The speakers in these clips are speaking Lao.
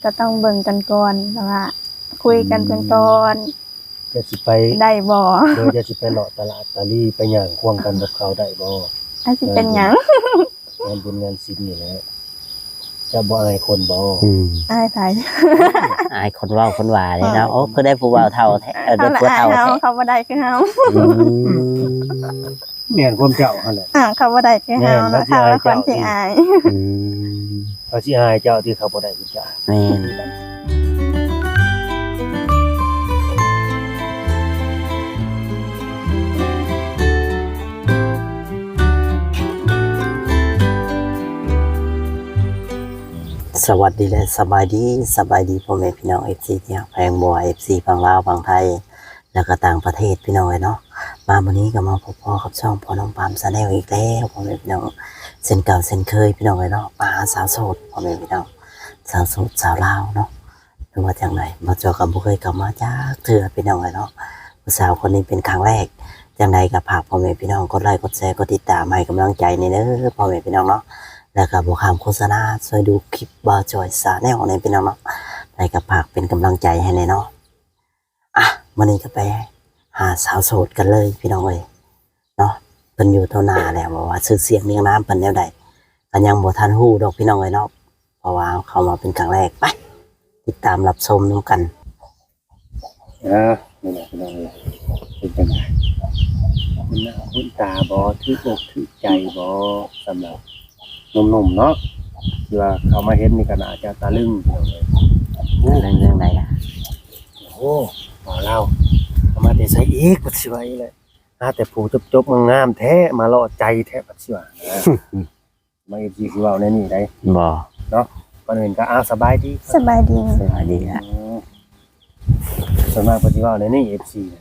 ກໍຕ້ອງເບິ່ງກັນກ່ອນ ແຕ່ວ່າຄຸຍກັນເບິ່ງກ່ອນ ອືມ ຈະຊິໄປໄດ້ບໍ່ ໂດຍຈະຊິໄປເລາະຕະຫຼາດຕະລີ ໄປຍ່າງຄວາງກັນກັບເຂົາໄດ້ບໍ່? ອາດຊິເປັນຫຍັງ? ງານບຸນງານສິນນີ້ແຫຼະ ເຈົ້າບໍ່ອາຍຄົນບໍ່? ອືມ ອາຍໃຜ? ອາຍຄົນເວົ້າຄົນວ່າເດ້ເນາະ. ໂອ້ ຄືໄດ້ຜູ້ບ່າວເຖົ້າແທ້ ເອີ ໄດ້ຜົວເຖົ້າແທ້ ເຂົາບໍ່ໄດ້ຄືເຮົາ. ອືມ ແມ່ນຄວາມເຈົ້າຫັ້ນແຫຼະ ອ່າ ເຂົາບໍ່ໄດ້ຄືເຮົາ ແມ່ນ ເຂົາຊິອາຍເຈົ້າ ເຂົາຄວນຊິອາຍ ອືມ ເຂົາຊິອາຍເຈົ້າທີ່ເຂົາບໍ່ໄດ້ຄືເຈົ້າ. ແມ່ນ ສະຫວັດດີ ແລະ ສະບາຍດີ ສະບາຍດີພໍ່ແມ່ພີ່ນ້ອງ ເອັຟຊີ ທີ່ຮັກແພງ ບໍ່ວ່າ ເອັຟຊີ ຝັ່ງລາວ ຝັ່ງໄທ ແລ້ວກໍຕ່າງປະເທດ ພີ່ນ້ອງເອີຍເນາະ. ມາມື້ນີ້ກໍມາພົບພໍ້ກັບຊ່ອງພໍ່ນ້ອງປາມ Channel ອີກແລ້ວ ພໍ່ແມ່ພີ່ນ້ອງ ເຊັ່ນເກົ່າເຊັ່ນເຄີຍ ພີ່ນ້ອງເອີຍເນາະ. ມາຫາສາວໂສດ ພໍ່ແມ່ພີ່ນ້ອງ ສາວໂສດຊາວລາວເນາະ ຫຼືວ່າຈັ່ງໃດ ບ່າວຈອຍກໍບໍ່ເຄີຍເຂົ້າມາຈັກເທື່ອ ພີ່ນ້ອງເອີຍເນາະ. ຜູ້ສາວຄົນນີ້ເປັນຄັ້ງແລກ. ຈັ່ງໃດກໍຝາກພໍ່ແມ່ພີ່ນ້ອງກົດໄລ ກົດແຊ ກົດຕິດຕາມໃຫ້ກຳລັງໃຈແດ່ເດີ ພໍ່ແມ່ພີ່ນ້ອງເນາະ. ແລ້ວກໍບໍ່ຂ້າມໂຄສະນາ ຊ່ວຍດູຄລິບບ່າວຈອຍ Channel ແດ່ ພີ່ນ້ອງເນາະ. ໃດກໍຝາກເປັນກຳລັງໃຈໃຫ້ແດ່ເນາະ. ອ່ະ ມື້ນີ້ກໍໄປຫາສາວໂສດກັນເລີຍ ພີ່ນ້ອງເອີຍເນາະ. ເພິ່ນຢູ່ຕໍ່ໜ້າແລ້ວ ວ່າຊື່ສຽງຮຽງນາມເພິ່ນແນວໃດ ກໍຍັງບໍ່ທັນຮູ້ດອກ ພີ່ນ້ອງເອີຍເນາະ ເພາະວ່າເຂົ້າມາເປັນຄັ້ງແລກ. ໄປ ຕິດຕາມຮັບຊົມນຳກັນ. ອ່າ ນີ້ແຫຼະ ພີ່ນ້ອງເອີຍ ເປັນຈັ່ງໃດ ຄຸ້ນໜ້າຄຸ້ນຕາບໍ່? ຖືກອົກຖືກໃຈບໍ່? ສຳລັບ ໜຸ່ມໆ ເນາະ ທີ່ວ່າເຂົ້າມາເຫັນນີ້ກໍໜ້າຈະຕະລຶງ ພີ່ນ້ອງເອີຍ. ໂອ້ ຕະລຶງເລື່ອງໃດລະ? ໂອ້ ບ່າວລາວ ເອົາມາແຕ່ໃສອີກ ວ່າຊິວ່າອີກແຫຼະ. ຫາແຕ່ຜູ້ຈົບໆ ງາມໆ ແທ້ ມາຫຼໍ່ໃຈແທ້ ວ່າຊິວ່ານະ. ມາ ເອັຟຊີ ຊິເວົ້າແນວນີ້ໄດ໋ ບໍ່ເນາະ. ກ່ອນອື່ນກໍ ອ້າວ ສະບາຍດີ ສະບາຍດີ ສະບາຍດີລະ. ອືມ ສ່ວນມາກເພິ່ນຊິເວົ້າແນວນີ້ ເອັຟຊີ ນະ.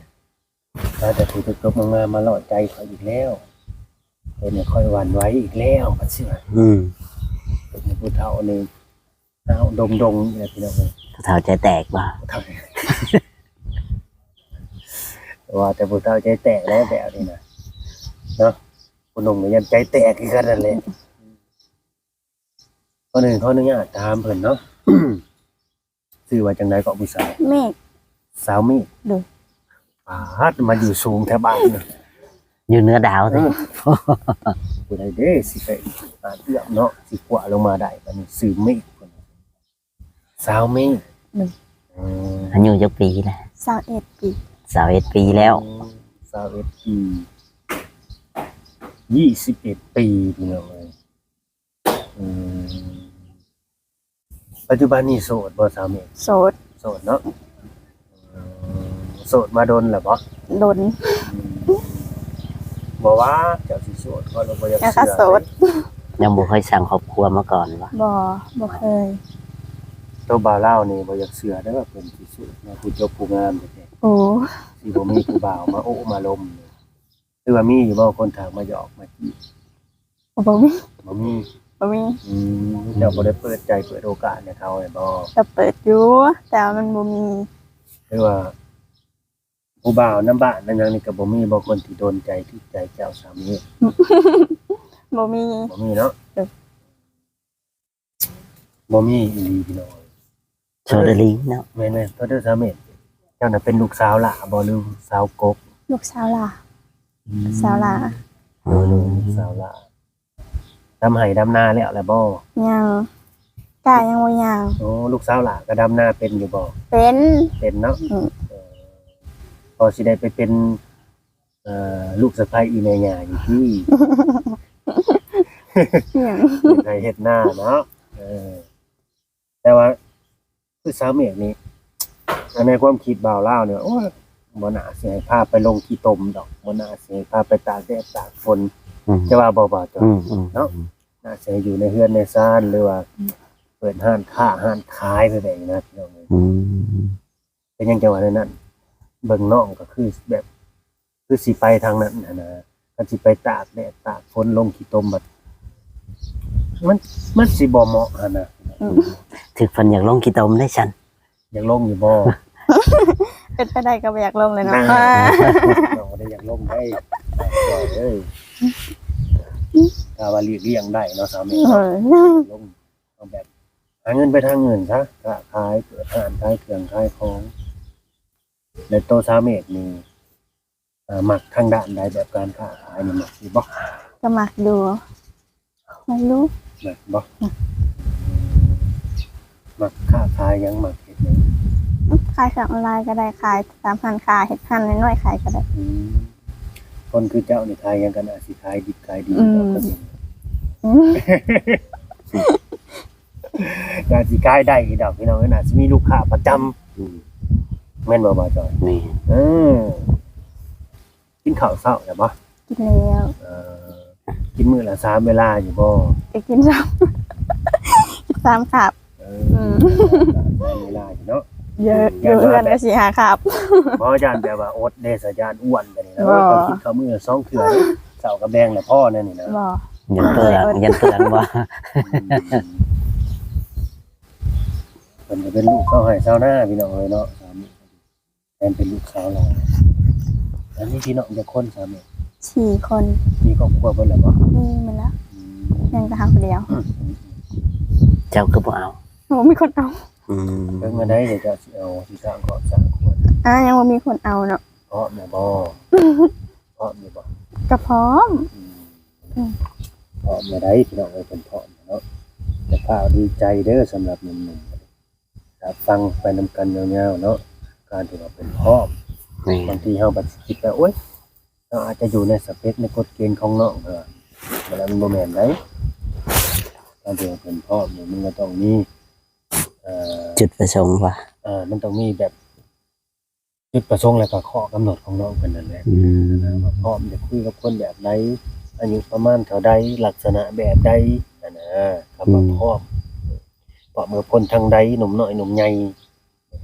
ມາແຕ່ຜູ້ຈົບໆ ງາມໆ ມາຫຼໍ່ໃຈຂ້ອຍອີກແລ້ວ ເຮັດໃຫ້ຂ້ອຍຫວັ່ນໄຫວອີກແລ້ວ ວ່າຊິວ່າ. ອືມ ເຮັດໃຫ້ຜູ້ເຖົ້ານີ້ ອ້າວ ດົງໆ ນີ້ແຫຼະ ພີ່ນ້ອງເອີຍ. ຜູ້ເຖົ້າໃຈແຕກບໍ່? ຜູ້ເຖົ້າ ວ່າແຕ່ຜູ້ເຖົ້າໃຈແຕກແລ້ວ ແບບນີ້ນະ ເນາະ. ຜູ້ໜຸ່ມກໍຢ້ານໃຈແຕກຄືກັນນັ້ນແຫຼະ. ກ່ອນອື່ນຂໍອະນຸຍາດຖາມເພິ່ນເນາະ ຊື່ວ່າຈັ່ງໃດເກາະ ຜູ້ສາວ? ເມກ ສາວເມກ. ໂດຍ. ປາດ ມາຢູ່ສູງແທ້ບາດນີ້ ຢູ່ເໜືອດາວເດ້. ເອີ ຜູ້ໃດເດ້ຊິໄປຫາເອື້ອມເນາະ ຊິກວາດລົງມາໄດ້ ບາດນີ້ຊື່ເມກ ເພິ່ນ ສາວເມກ. ໂດຍ. ອືມ ອາຍຸຈັກປີລະ? ຊາວເອັດປີ. ຊາວເອັດປີແລ້ວ. ໂອ້ ຊາວເອັດປີ ຊາວເອັດປີ ພີ່ນ້ອງເອີຍ. ອືມ ປັດຈຸບັນນີ້ໂສດບໍ່ ສາວເມກ? ໂສດ. ໂສດເນາະ. ອືມ ໂສດມາດົນແລ້ວບໍ່? ດົນ. ອືມ ບໍ່ວ່າເຈົ້າຊິໂສດ ຂ້ອຍລະບໍ່ຢາກເຊື່ອ. ໂສດ ຍັງບໍ່ເຄີຍສ້າງຄອບຄົວມາກ່ອນບໍ່? ບໍ່ ບໍ່ເຄີຍ. ໂຕບ່າວລາວນີ້ບໍ່ຢາກເຊື່ອເດີວ່າເພິ່ນຊິໂສດເນາະ ຜູ້ຈົບຜູ້ງາມແທ້ໆ. ໂອ້ ຊິບໍ່ມີຜູ້ບ່າວມາໂອ້ມາລົມ ຫຼືວ່າມີຢູ່ບໍ່ ຄົນທັກມາຫຍອກມາຈີບ? ບໍ່ມີ. ບໍ່ມີ. ບໍ່ມີ. ອືມ ເຈົ້າບໍ່ໄດ້ເປີດໃຈເປີດໂອກາດໃຫ້ເຂົາແມ່ນບໍ່? ກໍເປີດຢູ່ ແຕ່ວ່າມັນບໍ່ມີ. ຫຼືວ່າຜູ້ບ່າວນຳບ້ານນຳຫຍັງນີ້ກໍບໍ່ມີບໍ່ ຄົນທີ່ໂດນໃຈຖືກໃຈເຈົ້າ ສາວເມກ? ບໍ່ມີ. ບໍ່ມີເນາະ. ໂດຍ. ບໍ່ມີອີ່ຫຼີພີ່ນ້ອງ. ໂສດອີ່ຫຼີເນາະ. ແມ່ນໆ. ໂທດເດີສາວເມກ ເຈົ້ານະເປັນລູກສາວຫຼ້າບໍ່ ຫຼືສາວກົກ? ລູກສາວຫຼ້າ. ອືມ ສາວຫຼ້າ. ໂດຍໆ ສາວຫຼ້າ. ດຳໄຮ່ດຳນາແລ້ວແລ້ວບໍ່? ຍັງ ກ້າຍັງບໍ່ຍ່າງ. ໂອ້ ລູກສາວຫຼ້າກໍດຳນາເປັນຢູ່ບໍ່? ເປັນ. ເປັນເນາະ. ອືມ ເອີ ພໍຊິໄດ້ໄປເປັນ ເອີ ລູກສະໃພ້ອີ່ແມ່ຍ່າຢູ່ຕິ. ຫຍັງ? ເຮັດໄຮ່ເຮັດນາເນາະ. ເອີ ແຕ່ວ່າຄືສາວເມກນີ້ ອັນໃນຄວາມຄິດບ່າວລາວນີ້ ໂອ້ຍ ບໍ່ໜ້າຊິໃຫ້ພາໄປລົງຂີ້ຕົມດອກ ບໍ່ໜ້າຊິໃຫ້ພາໄປຕາກແດດຕາກຝົນ. ອືມ ຈະວ່າບໍ່ ບ່າວຈອຍ? ອືມໆ ເນາະ. ອືມ ໜ້າຊິໃຫ້ຢູ່ໃນເຮືອນໃນຊານ ຫຼືວ່າ ອືມ ເປີດຮ້ານຄ້າຮ້ານຂາຍໄປແບບນີ້ນະ ພີ່ນ້ອງເອີຍ. ອືມ ເປັນຫຍັງຈັ່ງວ່າແນວນັ້ນ? ເບິ່ງນ້ອງກໍຄືແບບ ຄືຊິໄປທາງນັ້ນຫັ້ນນະ ຄັນຊິໄປຕາກແດດຕາກຝົນລົງຂີ້ຕົມບັດ ມັນ ມັນຊິບໍ່ເໝາະຫັ້ນນະ. ອືມ ຖືກເພິ່ນຢາກລົງຂີ້ຕົມເດ້ຊັ້ນ. ຢາກລົງຢູ່ບໍ່? ເປັນໄປໄດ້ກໍບໍ່ຢາກລົງແຫຼະເນາະ. ນ້ອງບໍ່ໄດ້ຢາກລົງໄດ໋ ເອີ ຖ້າວ່າຫຼີກລ່ຽງໄດ້ເນາະ ສາວເມກ. ເອີ ລົງ ເອົາແບບ ຫາເງິນໄປທາງອື່ນຊະ, ຄ້າຂາຍ, ເປີດຮ້ານຂາຍເຄື່ອງຂາຍຂອງ. ແລະໂຕສາວເມກນີ້ ເອີ ມັກທາງດ້ານໃດ ແບບການຄ້າຂາຍນີ້ ມັກຢູ່ບໍ່? ກໍມັກຢູ່. ມັກຢູ່. ມັກບໍ່? ອືມ. ມັກຄ້າຂາຍຫຍັງ? ມັກເຮັດຫຍັງ? ອືມ ຂາຍເຄື່ອງອອນລາຍກໍໄດ້, ຂາຍຕາມຮ້ານຄ້າ, ເຮັດຮ້ານນ້ອຍໆຂາຍກໍໄດ້. ອືມ. ຄົນຄືເຈົ້ານີ້ຂາຍຫຍັງກໍໜ້າຊິຂາຍດິບຂາຍດີ. ອືມ. ດອກກໍດີ. ອືມ. ໜ້າຊິຂາຍໄດ້ຢູ່ດອກພີ່ນ້ອງເອີຍ, ໜ້າຊິມີລູກຄ້າປະຈຳ. ອືມ. ແມ່ນບໍ່ ບ່າວຈອຍ? ແມ່ນ. ເອີ. ກິນເຂົ້າເຊົ້າແລ້ວບໍ່? ກິນແລ້ວ. ເອີ ກິນມື້ລະສາມເວລາຢູ່ບໍ່? ກໍກິນສາມ ກິນສາມຄາບ. ເອີ ອືມ ສາມເວລາຢູ່ເນາະ. ເຍອະ ອືມ ຢູ່ເຮືອນກໍສີ່ຫ້າຄາບ. ບໍ່ ຢ້ານແບບວ່າອົດເດ້ຊະ, ຢ້ານອ້ວນໄປນີ້ນະ. ບໍ່ ໂອ້ຍ ຕ້ອງກິນເຂົ້າມື້ລະສອງເທື່ອເດ້, ເຊົ້າກັບແລງລະພໍແນວນີ້ນະ. ບໍ່ ຢ້ານເປືອງ ຢ້ານເປືອງບໍ່? ອືມ. ເພິ່ນກໍເປັນລູກຊາວໄຮ່ຊາວນາ ພີ່ນ້ອງເອີຍເນາະ. ສາມີ ແມ່ນເປັນລູກສາວຫຼານ. ອັນນີ້ພີ່ນ້ອງຈັກຄົນສາມີ? ສີ່ຄົນ. ມີຄອບຄົວເບິດແລ້ວບໍ່? ມີໝົດແລ້ວ. ອືມ. ຍັງແຕ່ເຮົາຜູ້ດຽວ. ເຈົ້າຄືບໍ່ເອົາ? ບໍ່ມີຄົນເອົາ. ອືມ. ເຖິງອັນໃດເຈົ້າຊິເອົາ ຊິສ້າງຄອບສ້າງຄົວ? ອ່າ ຍັງບໍ່ມີຄົນເອົາເນາະ. ພ້ອມແລ້ວບໍ່? ພ້ອມຢູ່ບໍ່? ກໍພ້ອມ. ອືມ. ອືມ. ພ້ອມແລ້ວໃດ໋ ພີ່ນ້ອງເອີຍ, ເພິ່ນພ້ອມແລ້ວເນາະ. ແຕ່ພາວດີໃຈເດີ ສຳລັບໜຸ່ມໆ. ຮັບຟັງໄປນຳກັນຍາວໆເນາະ, ການທີ່ວ່າເພິ່ນພ້ອມ. ແມ່ນ. ບາງທີເຮົາບັດຊິຄິດວ່າ ໂອ້ຍ ເຮົາອາດຈະຢູ່ໃນສະເປັກໃນກົດເກນຂອງນ້ອງ, ເອີ ມັນບໍ່ແມ່ນໃດ໋. ການທີ່ວ່າເພິ່ນພ້ອມນີ້ ມັນກໍຕ້ອງມີ ເອີ ຈຸດປະສົງວ່າ ເອີ ມັນຕ້ອງມີແບບ ຈຸດປະສົງ ແລະກໍຂໍ້ກຳນົດຂອງນ້ອງເພິ່ນນັ້ນແຫຼະ. ອືມ. ວ່າພ້ອມຈະຄຸຍກັບຄົນແບບໃດ, ອາຍຸປະມານເທົ່າໃດ, ລັກສະນະແບບໃດຫັ້ນນະ. ຄຳວ່າ ອືມ ພ້ອມ, ພ້ອມກັບຄົນທາງໃດ, ໜຸ່ມນ້ອຍໜຸ່ມໃຫຍ່,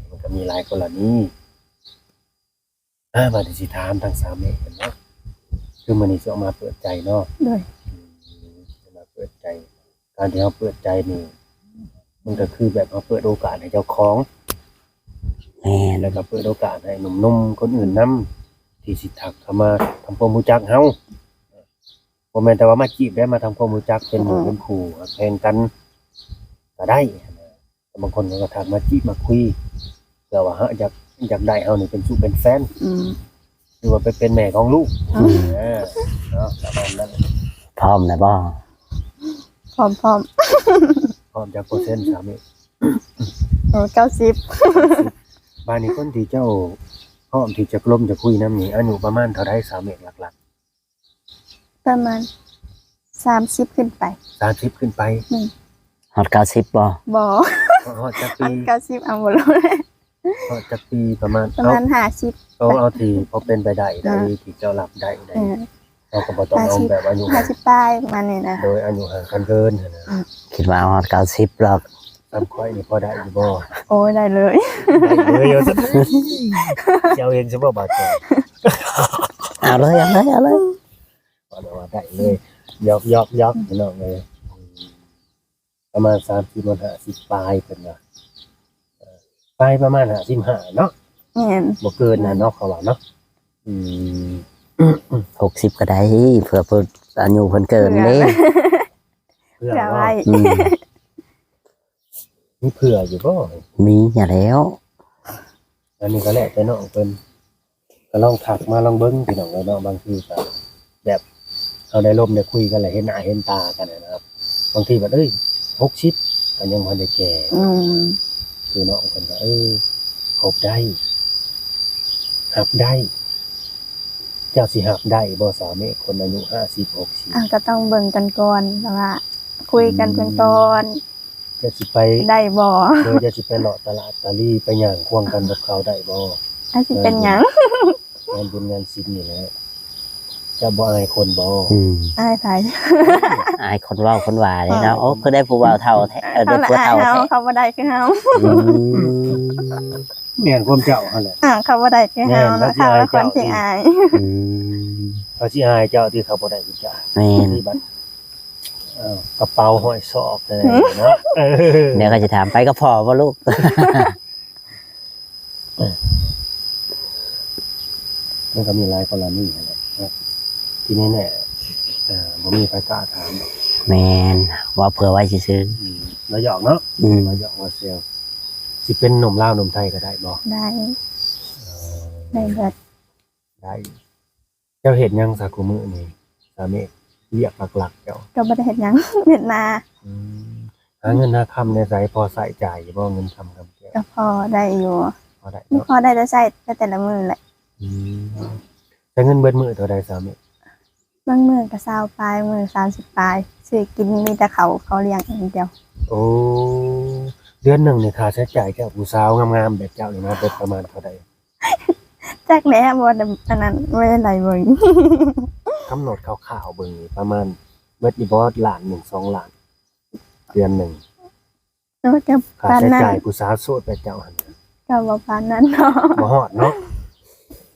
ມັນກໍມີຫຼາຍກໍລະນີ. ອ່າ ບາດນີ້ຊິຖາມທາງສາວເມກເພິ່ນເນາະ, ຄືມື້ນີ້ຊິອອກມາເປີດໃຈເນາະ. ໂດຍ. ອືມ ມາເປີດໃຈ. ການທີ່ເຮົາເປີດໃຈນີ້ ມັນກໍຄືແບບເຮົາເປີດໂອກາດໃຫ້ເຈົ້າຂອງ. ແມ່ນ. ແລ້ວກໍເປີດໂອກາດໃຫ້ໜຸ່ມໆຄົນອື່ນນຳ ທີ່ຊິທັກເຂົ້າມາທຳຄວາມຮູ້ຈັກເຮົາ. ບໍ່ແມ່ນແຕ່ວ່າມາຈີບໄດ້, ມາທຳຄວາມຮູ້ຈັກ ເປັນໝູ່ ອືມ ເປັນຄູ່ ຮັກແພງກັນກໍໄດ້. ແຕ່ບາງຄົນເຂົາກໍທັກມາຈີບມາຄຸຍ ເພື່ອວ່າເຮົາຢາກ ຢາກໄດ້ເຮົານີ້ເປັນຊູ້ເປັນແຟນ. ອືມ. ຫຼືວ່າໄປເປັນແມ່ຂອງລູກ. ອືມ. ເອີ ເນາະ ປະມານນັ້ນ. ພ້ອມແລ້ວບໍ່? ພ້ອມ, ພ້ອມ. ພ້ອມຈັກເປີເຊັນສາມີ? ໂອ້ ເກົ້າສິບ. ບາດນີ້ຄົນທີ່ເຈົ້າພ້ອມທີ່ຈະລົມຈະຄຸຍນຳນີ້ ອາຍຸປະມານເທົ່າໃດສາມີ ຫຼັກໆ? ປະມານສາມສິບຂຶ້ນໄປ. ສາມສິບຂຶ້ນໄປ. ອືມ. ຮອດເກົ້າສິບບໍ່? ບໍ່. ຮອດ ຮອດຈັກປີ? ຮອດເກົ້າສິບ ເອົາບໍ່ລົງ. ຮອດຈັກປີປະມານ? ປະມານ ເອົ້າ ຫ້າສິບ. ເອົາ ເອົາທີ່ພໍເປັນໄປໄດ້ໄດ໋ ອ່າ ທີ່ເຈົ້າຮັບໄດ້ໄດ໋. ເອີ ເຮົາກໍບໍ່ຕ້ອງເອົາແບບອາຍຸ ຫ້າສິບປາຍປະມານນີ້ນະ. ໂດຍອາຍຸຫ່າງກັນເກີນຫັ້ນນະ. ອືມ. ຄິດວ່າຮອດເກົ້າສິບດອກ. ສ່ຳຂ້ອຍນີ້ພໍໄດ້ຢູ່ບໍ່? ໂອ້ຍ ໄດ້ເລີຍ. ໄດ້ເລີຍວ່າຊັ້ນ. ເຈົ້າເຫັນຊະບໍ່ບາດນີ້? ເອົາເລີຍ ເອົາເລີຍ ເອົາເລີຍ. ວ່າໄດ້ເລີຍ. ຢອກໆໆ ພີ່ນ້ອງເອີຍ. ປະມານສາມສິບ ຮອດ ຫ້າສິບປາຍເພິ່ນວ່າ. ເອີ ປາຍປະມານຫ້າສິບຫ້າເນາະ. ແມ່ນ. ບໍ່ເກີນນັ້ນເນາະ ເຂົາວ່າເນາະ. ອືມ. ຫົກສິບກໍໄດ້ ເພື່ອເພິ່ນອາຍຸເພິ່ນເກີນເດ້. ເພື່ອ ເພື່ອໄວ້. ອືມ. ມີເຜື່ອຢູ່ບໍ່? ມີຫຍັງແລ້ວ. ອັນນີ້ກໍແລ້ວແຕ່ນ້ອງເພິ່ນ ກໍລອງທັກມາລອງເບິ່ງພີ່ນ້ອງເອີຍເນາະ. ບາງທີກໍແບບເຮົາໄດ້ລົມໄດ້ຄຸຍກັນ ແລ້ວເຫັນໜ້າເຫັນຕາກັນນະ ບາງທີບັດ ເອີຍ ຫົກສິບ ກໍຍັງບໍ່ທັນໄດ້ແກ່. ອືມ. ຄືນ້ອງເພິ່ນກໍ ເອີ ຄົບໄດ້ ຮັບໄດ້. ເຈົ້າຊິຮັບໄດ້ບໍ່ສາວເມກ ຄົນອາຍຸຫ້າສິບ ຫົກສິບ? ອ່າ ກໍຕ້ອງເບິ່ງກັນກ່ອນ ແຕ່ວ່າຄຸຍກັນເພິ່ນກ່ອນ. ອືມ. ຈະຊິໄປໄດ້ບໍ່? ໂດຍຈະຊິໄປເລາະຕະຫຼາດຕະລີ ໄປຍ່າງຄວາງກັນກັບເຂົາໄດ້ບໍ່? ອາດຊິເປັນຫຍັງ? ງານບຸນງານສິນນີ້ແຫຼະ ເຈົ້າບໍ່ອາຍຄົນບໍ່? ອືມ. ອາຍໃຜ? ອາຍຄົນເວົ້າຄົນວ່າເດ້ເນາະ. ອືມ. ໂອ້ ຄືໄດ້ຜູ້ບ່າວເຖົ້າແທ້ ເອີ ໄດ້ຜົວເຖົ້າແທ້. ເຂົາບໍ່ໄດ້ຄືເຮົາ. ອືມ. ແມ່ນຄວາມເຈົ້າຫັ້ນແຫຼະ. ອ່າ ເຂົາບໍ່ໄດ້ຄືເຮົາເນາະ. ແມ່ນ ເຂົາລະຄວນຂີ້ອາຍ. ອືມ. ເຂົາຊິອາຍເຈົ້າທີ່ເຂົາບໍ່ໄດ້ຄືເຈົ້າ. ແມ່ນ. ທີ່ບັດ ເອີ ກະເປົາຫ້ອຍສອກເນາະ. ເອີ ດຽວກໍຈະຖາມ ໄປກັບພໍ່ບໍ່ລູກ? ມັນກໍມີຫຼາຍກໍລະນີຫັ້ນແຫຼະເນາະ ທີ່ແນ່ໆ ເອີ ບໍ່ມີໃຜກ້າຖາມດອກ. ແມ່ນ ເວົ້າເພື່ອໄວ້ຊື່ໆ ອືມ ລາວຫຍອກເນາະ ອືມ ລາວຫຍອກວ່າແຊວ ຊິເປັນໜຸ່ມລາວໜຸ່ມໄທກໍໄດ້ບໍ່? ໄດ້ ເອີ ໄດ້ເບິດ ໄດ້. ເຈົ້າເຮັດຫຍັງຊະຄູ່ມື້ນີ້ ສາວເມກ? ວຽກຫຼັກໆເຈົ້າ ກໍບໍ່ໄດ້ເຮັດຫຍັງ ເຮັດນາ ອືມ ຫາເງິນຫາຄຳແນວໃດ ພໍໃຊ້ຈ່າຍຢູ່ບໍ່? ເງິນຄຳຄຳແກ້ວ ກໍພໍໄດ້ຢູ່ ພໍໄດ້ເນາະ ພໍໄດ້ແຕ່ໃຊ້ ແຕ່ແຕ່ລະມື້ແຫຼະ ອືມ ໃຊ້ເງິນເບິດມື້ເທົ່າໃດສາວເມກ? ບາງມື້ກໍຊາວປາຍ ບາງມື້ສາມສິບປາຍ ຊື້ກິນມີແຕ່ເຂົາ ເຂົາລ້ຽງຢ່າງດຽວ ໂອ້ ເດືອນໜຶ່ງນີ້ຄ່າໃຊ້ຈ່າຍເຈົ້າ ຜູ້ສາວງາມໆແບບເຈົ້ານີ້ນະ ເບິດປະມານເທົ່າໃດ? ຈັກແຫຼະ ບໍ່ໄດ້ອັນນັ້ນ ບໍ່ໄດ້ໄລ່ເບິ່ງ ກຳນົດຄ່າວໆເບິ່ງນີ້ ປະມານເບິດຢູ່ບໍ່ ລ້ານໜຶ່ງ ສອງລ້ານ ເດືອນໜຶ່ງ? ໂອ້ຍ ກໍປານນັ້ນ ຄ່າໃຊ້ຈ່າຍຜູ້ສາວໂສດແບບເຈົ້າຫັ້ນນະ ກໍບໍ່ປານນັ້ນເນາະ ບໍ່ຮອດເນາະ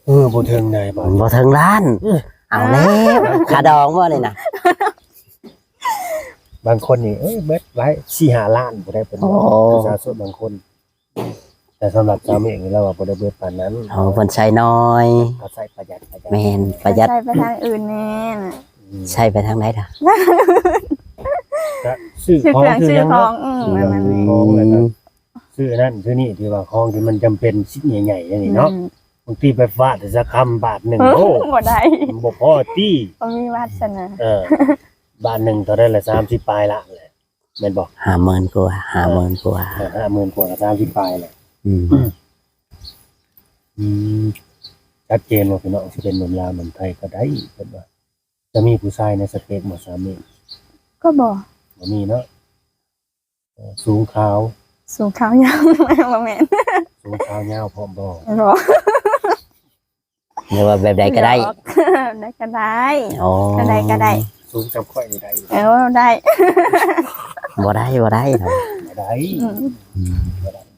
ເອີ ບໍ່ເຖິງໃດ ບໍ່ເຖິງລ້ານ ເອີ ເອົາແລ້ວ ຄ່າດອງບໍ່ນີ້ນະ? ບາງຄົນນີ້ ເອີຍ ເບິດຫຼາຍ ສີ່ຫ້າລ້ານ ຜູ້ໃດເປັນ ໂອ້ ຜູ້ສາວໂສດບາງຄົນ ແຕ່ສຳລັບສາວເມກນີ້ລາວວ່າບໍ່ໄດ້ເບິດປານນັ້ນ ເອີ ເພິ່ນໃຊ້ໜ້ອຍ ເຂົາໃຊ້ປະຢັດ ປະຢັດ ແມ່ນ ປະຢັດ ໃຊ້ໄປທາງອື່ນແດ່ນະ ອືມ ໃຊ້ໄປທາງໃດລະ? ກະຊື້ຂອງ ຊື້ເຄື່ອງ ຊື້ຫຍັງ ຊື້ຂອງ ເນາະ ອືມ ຊື້ຂອງ ແລ້ວກະ ອືມ ຊື້ນັ້ນຊື້ນີ້ ທີ່ວ່າຂອງທີ່ມັນຈຳເປັນ ຊິ້ນໃຫຍ່ໆ ແນວນີ້ເນາະ ອືມ ບາງທີໄປຟາດໃສ່ສາກຳບາດໜຶ່ງ ໂອ້ ບໍ່ໄດ້ ມັນບໍ່ພໍຕິ ບໍ່ມີວາດສະໜາ ເອີ ບາດໜຶ່ງເທົ່າໃດລະ ສາມສິບປາຍລ້ານແຫຼະ ແມ່ນບໍ່? ຫ້າໝື່ນກວ່າ ຫ້າໝື່ນກວ່າ ເອີ ຫ້າໝື່ນກວ່າກໍສາມສິບປາຍແຫຼະ ອືມ ອືມ ຊັດເຈນວ່າ ພີ່ນ້ອງ ຊິເປັນໜຸ່ມລາວໜຸ່ມໄທກໍໄດ້ ເພິ່ນວ່າ ຈະມີຜູ້ຊາຍໃນສະເປັກບໍ່ສາວເມກ? ກໍບໍ່ ບໍ່ມີເນາະ ເອີ ສູງຂາວ ສູງຂາວຍາວ ບໍ່ແມ່ນ ສູງຂາວຍາວພ້ອມບໍ່? ບໍ່ ຫຼືວ່າແບບໃດກໍໄດ້ ແບບໃດກໍໄດ້ ອໍ ແບບໃດກໍໄດ້ ສູງສ່ຳຂ້ອຍນີ້ໄດ້ຢູ່ ເອີ ໄດ້ ບໍ່ໄດ້ ບໍ່ໄດ້ ບໍ່ໄດ້ ອືມ ອືມ ບໍ່ໄດ້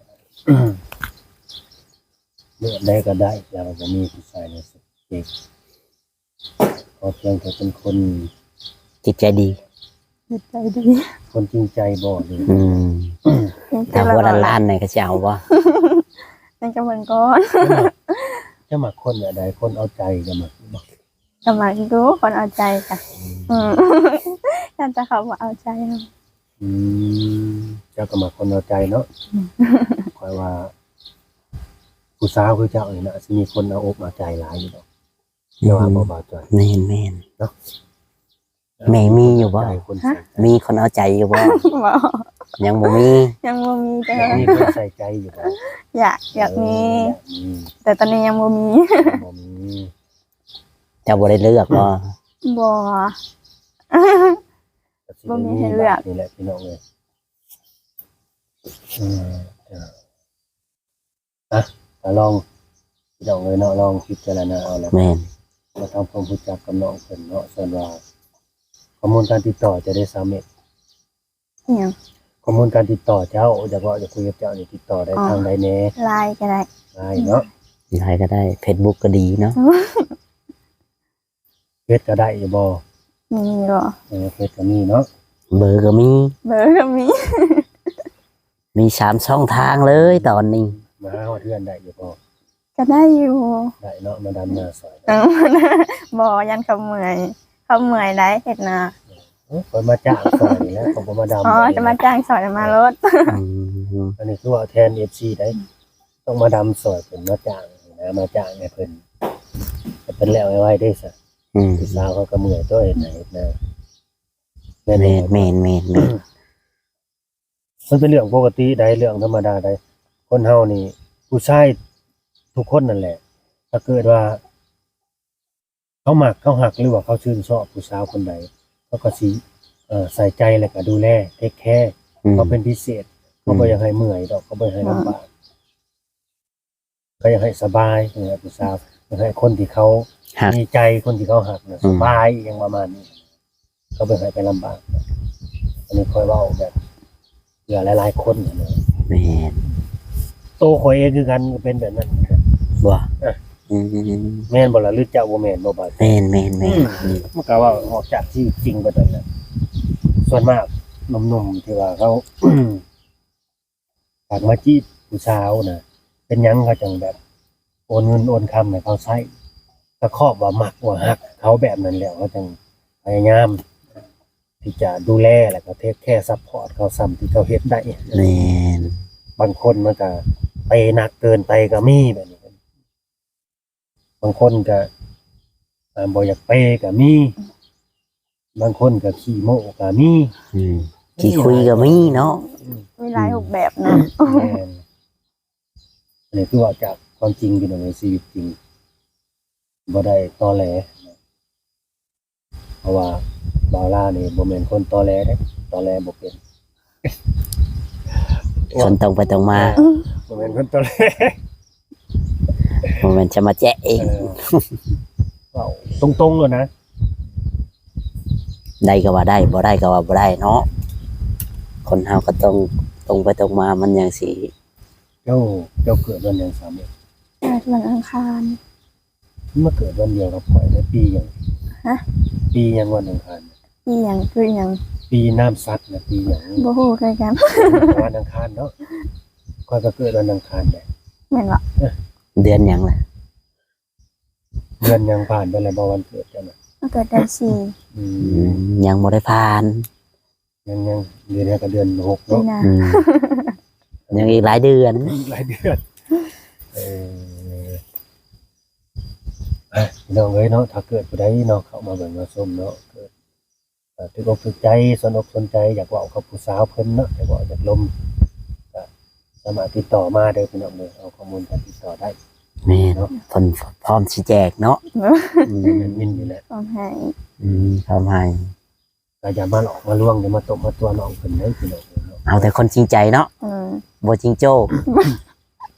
ແບບໃດກໍໄດ້ ລາວບໍ່ມີຜູ້ຊາຍໃນສະເປັກ ຂໍພຽງແຕ່ເປັນຄົນຈິດໃຈດີ ຈິດໃຈດີ ຄົນຈິງໃຈບໍ່ ຫຼື ອືມ ຖ້າຫົວລ້ານໆນີ້ກໍຊິເອົາບໍ່? ມັນກໍເບິ່ງກ່ອນ ເຈົ້າມັກ ເຈົ້າມັກຄົນແບບໃດ? ຄົນເອົາໃຈເຈົ້າມັກບໍ່? ກໍມັກຢູ່ ຄົນເອົາໃຈກະ ອືມ ອືມ ຢ້ານແຕ່ເຂົາບໍ່ເອົາໃຈເຮົາ ອືມ ເຈົ້າກໍມັກຄົນເອົາໃຈເນາະ ອືມ ຂ້ອຍວ່າ ຜູ້ສາວຄືເຈົ້ານີ້ນະ ຊິມີຄົນເອົາອົກເອົາໃຈຫຼາຍຢູ່ດອກ ແມ່ນ ແມ່ນ ແມ່ນ ແມ່ມີຢູ່ບໍ່? ມີຄົນເອົາໃຈຢູ່ບໍ່? ບໍ່ ຍັງບໍ່ມີ ຍັງບໍ່ມີເດີ ມີຄົນໃສ່ໃຈຢູ່ບໍ່? ຢາກ ຢາກມີ ເອີ ຢາກມີ ແຕ່ຕອນນີ້ຍັງບໍ່ມີ ຍັງບໍ່ມີ ເຈົ້າບໍ່ໄດ້ເລືອກບໍ່? ບໍ່ ກໍຊິໄດ້ມີ ບໍ່ມີໃຫ້ເລືອກ ບາດນີ້ແຫຼະ ພີ່ນ້ອງເອີຍ ອືມ ອ່ະ ກໍລອງ ພີ່ນ້ອງເອີຍເນາະ ລອງພິຈາລະນາເອົາແລ້ວ ແມ່ນ ມາທຳຄວາມຮູ້ຈັກກັບນ້ອງເພິ່ນເນາະ ສ່ວນວ່າຂໍ້ມູນການຕິດຕໍ່ຈະໄດ້ສາມາດ ອີ່ຫຍັງ? ຂໍ້ມູນການຕິດຕໍ່ເຈົ້າ ຢາກເວົ້າຢາກຄຸຍກັບເຈົ້ານີ້ ຕິດຕໍ່ໄດ້ ອໍ ທາງໃດແດ່? ລາຍກໍໄດ້ ລາຍເນາະ ອືມ ລາຍກໍໄດ້ ເຟສບຸກກໍດີເນາະ ອືມ ເຟສກໍໄດ້ຢູ່ບໍ່? ມີຢູ່ ເອີ ເຟສກໍມີເນາະ ເບີກໍມີ ເບີກໍມີ ມີສາມຊ່ອງທາງເລີຍຕອນນີ້ ມາຫາຮອດເຮືອນໄດ້ຢູ່ບໍ່? ກໍໄດ້ຢູ່ ໄດ້ເນາະ ມາດຳນາຊ່ອຍ ເອີ ບໍ່ ຢ້ານເຂົາເມື່ອຍ ເຂົາເມື່ອຍໄດ໋ເຮັດນາ ເອີ ຂ້ອຍມາຈ້າງຊ່ອຍນີ້ແຫຼະ ຂ້ອຍບໍ່ມາດຳ ອໍ ຈະມາຈ້າງຊ່ອຍ ມາໂລດ ອືມ ອັນນີ້ຄືວ່າແທນເອັຟຊີໄດ໋ ຕ້ອງມາດຳຊ່ອຍເພິ່ນ ມາຈ້າງນະ ມາຈ້າງໃຫ້ເພິ່ນ ໃຫ້ເພິ່ນແລ້ວໄວໆເດ້ຊະ ອືມ ຜູ້ສາວເຂົາກໍເມື່ອຍຕົວະ ເຮັດນາເຮັດນາ ແມ່ນ ແມ່ນ ແມ່ນ ມັນເປັນເລື່ອງປົກກະຕິໃດ໋ ເລື່ອງທຳມະດາໃດ໋ ຄົນເຮົານີ້ ຜູ້ຊາຍທຸກຄົນນັ້ນແຫຼະ ຖ້າເກີດວ່າ ເຂົາມັກເຂົາຮັກ ຫຼືວ່າເຂົາຊື່ນຊອບຜູ້ສາວຄົນໃດ ເຂົາກໍຊິ ເອີ ໃສ່ໃຈ ແລ້ວກໍດູແລ ເທກແຄ ອືມ ເຂົາເປັນພິເສດ ເຂົາບໍ່ ອືມ ຢາກໃຫ້ເມື່ອຍດອກ ເຂົາບໍ່ຢາກໃຫ້ລຳບາກ ອ່າ ເຂົາຢາກໃຫ້ສະບາຍ ຢາກໃຫ້ຜູ້ສາວ ຢາກໃຫ້ຄົນທີ່ເຂົາ ຮັກ ມີໃຈ ຄົນທີ່ເຂົາຮັກນະ ອືມ ສະບາຍ ຫຍັງປະມານນີ້ ເຂົາບໍ່ຢາກໃຫ້ໄປລຳບາກ ອັນນີ້ຂ້ອຍເວົ້າແບບ ເຫຼືອຫຼາຍໆຄົນຫັ້ນນະ ແມ່ນ ໂຕຂ້ອຍເອງຄືກັນກໍເປັນແບບນັ້ນຄືກັນ ບໍ່ ເອີ ອືມ ແມ່ນບໍ່ລະ ຫຼືເຈົ້າບໍ່ແມ່ນບໍ່? ບາດ ແມ່ນໆໆ ອືມ ອືມ ມັນກໍເວົ້າອອກຈາກຊີວິດຈິງເບິດນັ້ນແຫຼະ ສ່ວນມາກໜຸ່ມໆທີ່ວ່າເຂົາ ຢາກມາຈີບຜູ້ສາວນະ ເປັນຫຍັງເຂົາຈັ່ງແບບໂອນເງິນໂອນຄຳໃຫ້ເຂົາໃຊ້ ກໍຄອບວ່າມັກວ່າຮັກເຂົາແບບນັ້ນແລ້ວ ເຂົາຈັ່ງພະຍາຍາມ ທີ່ຈະດູແລ ແລ້ວກໍ take care support ເຂົາສ່ຳທີ່ເຂົາເຮັດໄດ້. ແມ່ນ. ບາງຄົນມັນກໍເປໜັກເກີນໄປກໍມີແບບນີ້. ບາງຄົນກໍ ເອີ່ ບໍ່ຢາກເປກໍມີ, ບາງຄົນກໍຂີ້ໂມ້ກໍມີ. ອືມ ຂີ້ຄຸຍກໍມີເນາະ. ອືມ ມີຫຼາຍຮູບແບບເນາະ. ແມ່ນ. ອັນນີ້ຄືເວົ້າຈາກຄວາມຈິງ ພີ່ນ້ອງເອີຍ, ຊີວິດຈິງ ບໍ່ໄດ້ຕໍແຫຼ. ເພາະວ່າບ່າວລານີ້ບໍ່ແມ່ນຄົນຕໍແຫຼເດ້, ຕໍແຫຼບໍ່ເປັນ. ຄົນຕົງໄປຕົງມາ. ເອີ ບໍ່ແມ່ນຄົນຕໍແຫຼ, ບໍ່ແມ່ນຈະມາແຈະເອງ. ເອີ ເວົ້າຕົງໆໂລດນະ, ໄດ້ກໍວ່າໄດ້, ບໍ່ໄດ້ກໍວ່າບໍ່ໄດ້ເນາະ. ຄົນເຮົາກໍຕ້ອງຕົງໄປຕົງມາ, ມັນຈັ່ງຊິ. ເຈົ້າ ເຈົ້າເກີດວັນຫຍັງ ສາວເມກ? ເກີດວັນອັງຄານ. ມາເກີດວັນດຽວກັບຂ້ອຍເດ້. ປີຫຍັງ? ຮະ? ປີຫຍັງ ວັນອັງຄານ? ປີຫຍັງ ຄືຫຍັງ? ປີນ້ຳສັດນະ ປີຫຍັງ? ບໍ່ຮູ້ຄືກັນ. ວັນອັງຄານເນາະ, ຂ້ອຍກໍເກີດວັນອັງຄານເດ້. ແມ່ນບໍ່? ເອີ ເດືອນຫຍັງລະ? ເດືອນຫຍັງ ຜ່ານໄປແລ້ວບໍ່ ວັນເກີດເຈົ້ານະ? ມາເກີດເດືອນສີ່. ອືມ ອືມ ຍັງບໍ່ໄດ້ຜ່ານ. ຍັງ ຍັງ ເດືອນນີ້ກໍເດືອນຫົກເນາະ. ອືມ ຍັງອີກຫຼາຍເດືອນ ອີກຫຼາຍເດືອນ. ເອີ ອ່ະ ພີ່ນ້ອງເອີຍເນາະ, ຖ້າເກີດຜູ້ໃດເນາະ ເຂົ້າມາເບິ່ງມາຊົມເນາະ, ເກີດ ເອີ ຖືກອົກຖືກໃຈ, ສົນອົກສົນໃຈ, ຢາກເວົ້າກັບຜູ້ສາວເພິ່ນເນາະ, ຢາກເວົ້າຢາກລົມ, ກໍສາມາດຕິດຕໍ່ມາເດີ ພີ່ນ້ອງເດີ, ເອົາຂໍ້ມູນການຕິດຕໍ່ໄດ້. ແມ່ນເນາະ, ເພິ່ນພ້ອມຊິແຈກເນາະ. ອືມ ແມ່ນຢູ່ແຫຼະ, ພ້ອມໃຫ້. ອືມ ພ້ອມໃຫ້. ກໍຢ່າມາຫຼອກມາລວງ, ຢ່າມາຕົບມາຕົວະນ້ອງເພິ່ນເດີ ພີ່ນ້ອງເອີຍເນາະ. ເອົາແຕ່ຄົນຈິງໃຈເນາະ. ອືມ ບໍ່ຈິງໂຈ້. ຂໍ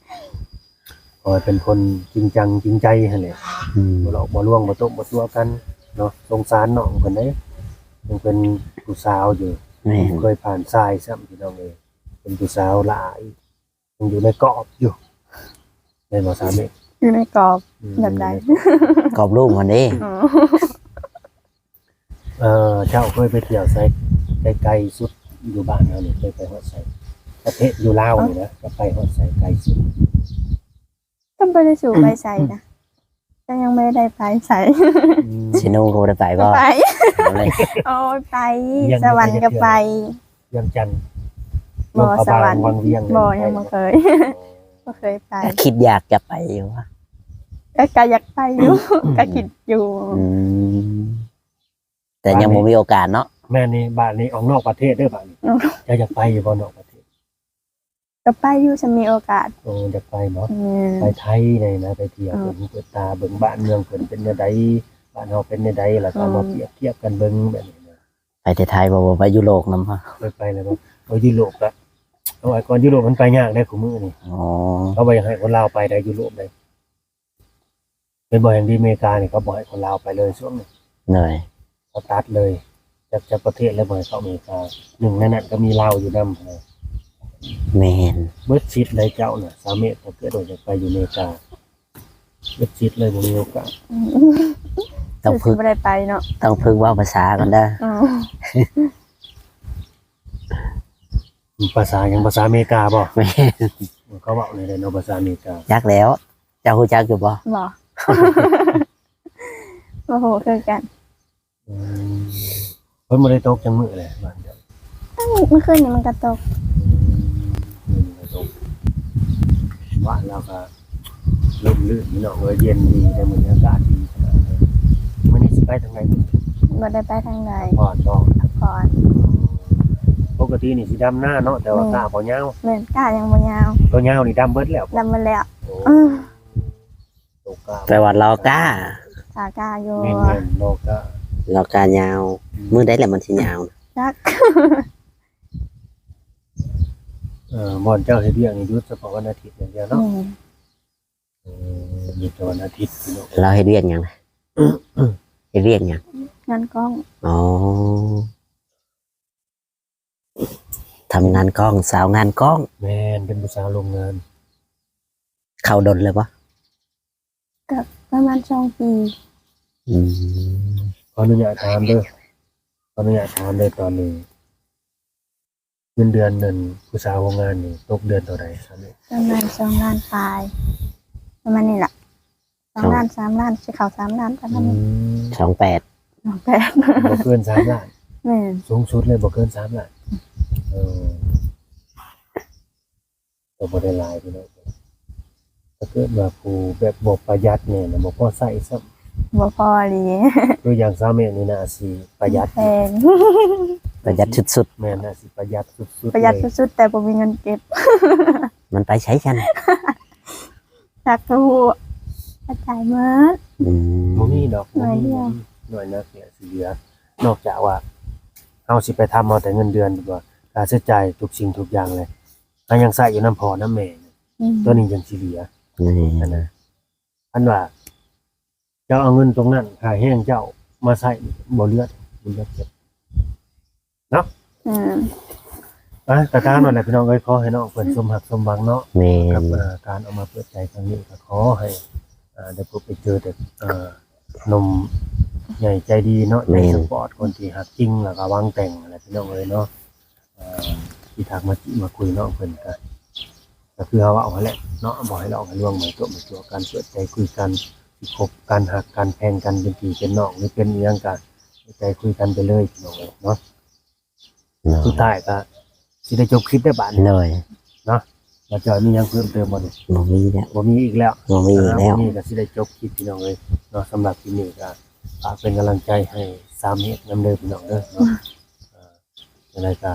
ໃຫ້ເປັນຄົນຈິງຈັງຈິງໃຈຫັ້ນແຫຼະ. ອືມ ບໍ່ຫຼອກບໍ່ລວງ, ບໍ່ຕົບບໍ່ຕົວະກັນເນາະ. ສົງສານນ້ອງເພິ່ນເດ້, ຍັງເປັນຜູ້ສາວຢູ່. ແມ່ນ. ເຄີຍຜ່ານຊາຍຊ້ຳ ພີ່ນ້ອງເອີຍ, ເປັນຜູ້ສາວຫຼ້າອີກ, ຍັງຢູ່ໃນກອບຢູ່. ແມ່ນບໍ່ ສາວເມກ? ຢູ່ໃນກອບ. ອືມ ແບບໃດ? ກອບລູກຫັ້ນເດ້. ອໍ ເອີ ເຈົ້າເຄີຍໄປທ່ຽວໃສ ໄກໆສຸດຢູ່ບ້ານເຮົານີ້ ເຄີຍໄປຮອດໃສ? ປະເທດຢູ່ລາວນີ້ນະ ຈະໄປຮອດໃສໄກສຸດ? ກໍບໍ່ໄດ້ສູໄປໃສນະ, ກໍຍັງບໍ່ໄດ້ໄປໃສ. ອືມ ເຊໂນກໍບໍ່ໄດ້ໄປບໍ່? ໄປ. ເອົາເລີຍ. ໂອ້ຍ ໄປ. ວຽງ ສະຫວັນກໍໄປ. ວຽງຈັນ. ບໍ່ ສະຫວັນ ວັງວຽງ. ບໍ່ ຍັງບໍ່ເຄີຍ. ອໍ ບໍ່ເຄີຍໄປ. ຄິດຢາກຈະໄປຢູ່ຫວາ? ກໍ ກໍຢາກໄປຢູ່. ອືມ ກໍຄິດຢູ່. ອືມ ແຕ່ຍັງບໍ່ມີໂອກາດເນາະ. ບາດນີ້ ແມ່ນນີ້, ບາດນີ້ອອກນອກປະເທດເດີ. ບາດນີ້ ເຈົ້າຢາກໄປຢູ່ບໍ່ ນອກປະເທດ? ກໍໄປຢູ່ ຄັນມີໂອກາດ. ໂອ້ ຢາກໄປບໍ່? ແມ່ນ. ໄປໄທນີ້ນະ, ໄປທ່ຽວ ເອີ ເປີດຫູເປີດຕາ, ເບິ່ງບ້ານເມືອງເພິ່ນເປັນແນວໃດ, ບ້ານເຮົາເປັນແນວໃດ, ແລ້ວກໍ ເອີ ມາປຽບທຽບກັນເບິ່ງແບບນີ້ນະ. ໄປແຕ່ໄທບໍ່? ບໍ່ໄປຢູໂຣບນຳ? ເຄີຍໄປແລ້ວບໍ່? ເອີ ຢູໂຣບກະ ເອົາໄວ້ກ່ອນ, ຢູໂຣບມັນໄປຍາກເດ້ ຄູ່ມື້ນີ້. ອໍ ເຂົາບໍ່ຢາກໃຫ້ຄົນລາວໄປໄດ້ ຢູໂຣບເດ້. ເປັນບໍ່ແຫ່ງດີ ອາເມລິການີ້ ເຂົາບໍ່ໃຫ້ຄົນລາວໄປເລີຍຊ່ວງນີ້. ໂດຍ. ເຂົາຕັດເລີຍ, ຈັກ ຈັກປະເທດແລ້ວບໍ່ໃຫ້ເຂົ້າອາເມລິກາ. ໜຶ່ງໃນນັ້ນກໍມີລາວຢູ່ນຳ. ແມ່ນ. ເບິດສິດເລີຍເຈົ້ານະ, ສາວເມກກໍເກີດວ່າຈະໄປຢູ່ອາເມລິກາ. ເບິດສິດເລີຍ, ບໍ່ມີໂອກາດ. ອືມ ຕ້ອງຝຶກ ບໍ່ໄດ້ໄປເນາະ. ຕ້ອງຝຶກເວົ້າພາສາກ່ອນເດີ. ອໍ ພາສາຫຍັງ? ພາສາອາເມລິກາບໍ່? ແມ່ນ. ເຂົາເວົ້າແນວໃດເນາະ ພາສາອາເມລິກາ? ຈັກແລ້ວ. ເຈົ້າຮູ້ຈັກຢູ່ບໍ່? ບໍ່. ບໍ່ຮູ້ຄືກັນ. ອືມ ຝົນບໍ່ໄດ້ຕົກຈັກມື້ແລ້ວບ້ານເຈົ້າ? ຕັ້ງມື້ຄືນນີ້ມັນກໍຕົກ. ອືມ ມື້ນີ້ກໍຕົກ. ບ້ານລາວກໍ ລົມລື່ນ ພີ່ນ້ອງເອີຍ, ເຢັນດີເດ້ ມື້ນີ້ອາກາດດີຂະໜາດເລີຍ. ມື້ນີ້ຊິໄປທາງໃດ? ບໍ່ໄດ້ໄປທາງໃດ. ພັກຜ່ອນບໍ່? ພັກຜ່ອນ. ປົກກະຕິນີ້ຊິດຳນາເນາະ, ແຕ່ວ່າ ແມ່ນ ກ້າບໍ່ຍາວ. ແມ່ນ, ກ້າຍັງບໍ່ຍາວ. ຕົວຍາວນີ້ດຳເບິດແລ້ວ. ດຳເບິດແລ້ວ. ໂອ້ ອືມ ຕົວກ້າ. ແປວ່າລໍກ້າ. ຖ້າກ້າຢູ່. ແມ່ນໆ, ລໍກ້າ. ລໍກ້າຍາວ. ອືມ ມື້ໃດແຫຼະມັນຊິຍາວ? ຈັກ. ເອີ ບ່ອນເຈົ້າເຮັດວຽກນີ້ ຢຸດສະເພາະວັນອາທິດຢ່າງດຽວເນາະ? ແມ່ນ. ເອີ ຢຸດແຕ່ວັນອາທິດພີ່ນ້ອງ. ລາວເຮັດວຽກຫຍັງ? ເຮັດວຽກຫຍັງ? ງານກ້ອງ. ອໍ ທຳງານກ້ອງ, ສາວງານກ້ອງ. ແມ່ນ, ເປັນຜູ້ສາວໂຮງງານ. ເຂົ້າດົນແລ້ວບໍ່? ກໍປະມານສອງປີ. ອືມ ຂໍອະນຸຍາດຖາມເດີ, ຂໍອະນຸຍາດຖາມເດີ, ຕອນນີ້ ເງິນເດືອນນັ້ນ ຜູ້ສາວໂຮງງານນີ້ຕົກເດືອນເທົ່າໃດ? ປະມານສອງລ້ານປາຍ ປະມານນີ້ລະ. ສອງ ສອງລ້ານ ສາມລ້ານ ຊິເຂົ້າສາມລ້ານປະມານນີ້. ອືມ ສອງແປດ ສອງແປດ ບໍ່ເກີນສາມລ້ານ. ແມ່ນ ສູງສຸດເລີຍບໍ່ເກີນສາມລ້ານ. ເອີ ກໍບໍ່ໄດ້ຫຼາຍພີ່ນ້ອງ. ຖ້າເກີດວ່າຜູ້ແບບບໍ່ປະຢັດແນ່ນະ ບໍ່ພໍໃຊ້ຊ້ຳ. ບໍ່ພໍອີ່ຫຼີ. ຄືຢ່າງສາວແມ່ນີ້ນະ ອາດຊິປະຢັດ ແພງ ປະຢັດສຸດໆ. ແມ່ນ ອາດຊິປະຢັດສຸດໆ ປະຢັດ ເລີຍ ສຸດໆ ແຕ່ບໍ່ມີເງິນເກັບ. ມັນໄປໃສຊັ້ນ? ຈັກກໍຮູ້ວ່າຈ່າຍໝົດ. ອືມ ບໍ່ມີດອກ ບໍ່ມີ ໜ້ອຍດຽວ ໜ້ອຍນັກເສຍຊິເຫຼືອ. ນອກຈາກວ່າເຮົາຊິໄປທຳເອົາແຕ່ເງິນເດືອນ ຫຼືວ່າຄ່າໃຊ້ຈ່າຍທຸກສິ່ງທຸກຢ່າງແຫຼະ ເຮົາຍັງໃຊ້ຢູ່ນຳພໍ່ນຳແມ່. ອືມ ຕົວນີ້ຍັງຊິເຫຼືອ. ແມ່ນ ອັນນະ ຄັນວ່າເຈົ້າເອົາເງິນຕົງນັ້ນ ຄ່າແຮງເຈົ້າມາໃຊ້ ບໍ່ເຫຼືອ ບໍ່ເຫຼືອເກັບເນາະ. ອືມ ອ່ະ ກໍຕາມນັ້ນແຫຼະພີ່ນ້ອງເອີຍ. ຂໍໃຫ້ນ້ອງເພິ່ນ ອືມ ສົມຮັກສົມຫວັງເນາະ. ແມ່ນ ກັບ ເອີ ການເອົາມາເປີດໃຈຄັ້ງນີ້ ກໍຂໍໃຫ້ ເອີ ໄດ້ພົບໄດ້ເຈີແຕ່ ເອີ ໜຸ່ມໃຫຍ່ໃຈດີເນາະ. ແມ່ນ ໃຈສະປອດ ຄົນທີ່ຮັກຈິງ ແລ້ວກໍຫວັງແຕ່ງຫັ້ນແຫຼະພີ່ນ້ອງເອີຍເນາະ. ເອີ ທີ່ທັກມາຈີບມາຄຸຍນ້ອງເພິ່ນ ກໍ ກໍຄືເຮົາເວົ້າຫັ້ນແຫຼະເນາະ ບໍ່ໃຫ້ຫຼອກໃຫ້ລວງ ບໍ່ໃຫ້ຕົວະໃຫ້ຕົວະກັນ ເປີດໃຈຄຸຍກັນ. ຊິຄົບກັນ ຮັກກັນ ແພງກັນ ເປັນພີ່ເປັນນ້ອງ ຫຼືເປັນອີ່ຫຍັງ ກໍເປີດໃຈຄຸຍກັນໄປເລີຍພີ່ນ້ອງເອີຍເນາະ. ໂດຍ ສຸດທ້າຍກໍຊິໄດ້ຈົບຄລິບໄດ້ບາດນີ້ ໂດຍ ເນາະ. ບ່າວຈອຍມີຫຍັງເພີ່ມເຕີມບໍ່ນີ້? ບໍ່ມີແລ້ວ ບໍ່ມີອີກແລ້ວ ບໍ່ມີອີກແລ້ວ. ມື້ນີ້ກໍຊິໄດ້ຈົບຄລິບພີ່ນ້ອງເອີຍເນາະ. ສຳລັບຄລິບນີ້ກໍຝາກເປັນກຳລັງໃຈໃຫ້ສາມເຮັດນຳເດີພີ່ນ້ອງເດີເນາະ. ອ່າ ຈັ່ງໃດກໍ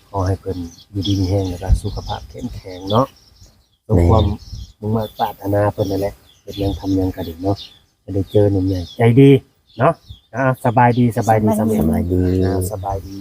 ຂໍໃຫ້ເພິ່ນຢູ່ດີມີແຮງ ແລ້ວກໍສຸຂະພາບເຂັ້ມແຂງເນາະ ສົມຄວາມ ແມ່ນ ມຸ່ງມາດປາດຖະໜາເພິ່ນນັ້ນແຫຼະ. ເຮັດຫຍັງທຳຫຍັງກໍດີເນາະ ຈະໄດ້ເຈີໜຸ່ມໃຫຍ່ໃຈດີເນາະ. ອ່າ ສະບາຍດີ ສະບາຍດີ ສະບາຍດີ ສາມີ ສະບາຍດີ ອ່າ ສະບາຍດີ.